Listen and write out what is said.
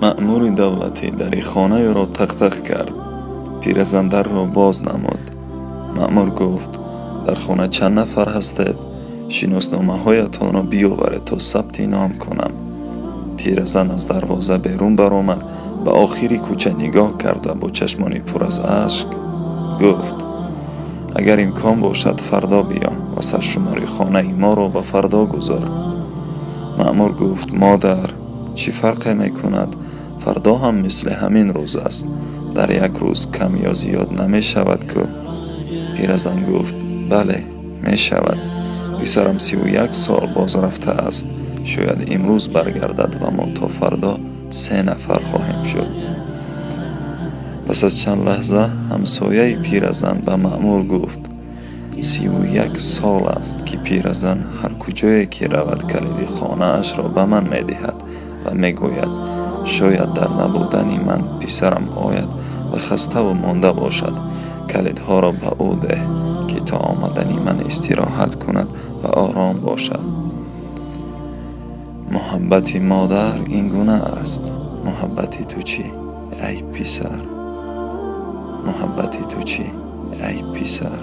Маъмури давлатӣ дари хонаеро тақ-тақ кард. Пиразан дарро боз намуд. Маъмур гуфт: «Дар хона чанд нафар ҳастед? Шиносномаҳоятонро биёваред, то сабти ном кунам». Пиразан аз дарвоза берун баромад, ба охири кӯча нигоҳ карда, бо чашмони пур аз ашк гуфт: «Агар имкон бошад, фардо биё ва саршумори хонаи моро ба фардо гузор». Маъмур гуфт: «Модар, чӣ фарқе мекунад? Фардо ҳам мисли ҳамин рӯз аст. Дар як рӯз кам ё зиёд намешавад кӯ». Пиразан гуфт: «Бале, мешавад. Писарам 31 сол боз рафтааст. Шояд имрӯз баргардад ва мо то фардо се нафар хоҳем шуд». Пас аз чанд лаҳза ҳамсояи пиразан ба маъмур гуфт: «31 сол аст, ки пиразан ҳар куҷое ки равад, калиди хонаашро ба ман медиҳад ва мегӯяд: шояд дар набудани ман писарам ояд ва хаставу монда бошад, калидҳоро ба ӯ деҳ, ки то омадани ман истироҳат кунад ва ором бошад». Муҳаббати модар ин гуна аст. Муҳаббати ту чӣ, ай писар? Муҳаббати ту чӣ, ай писар?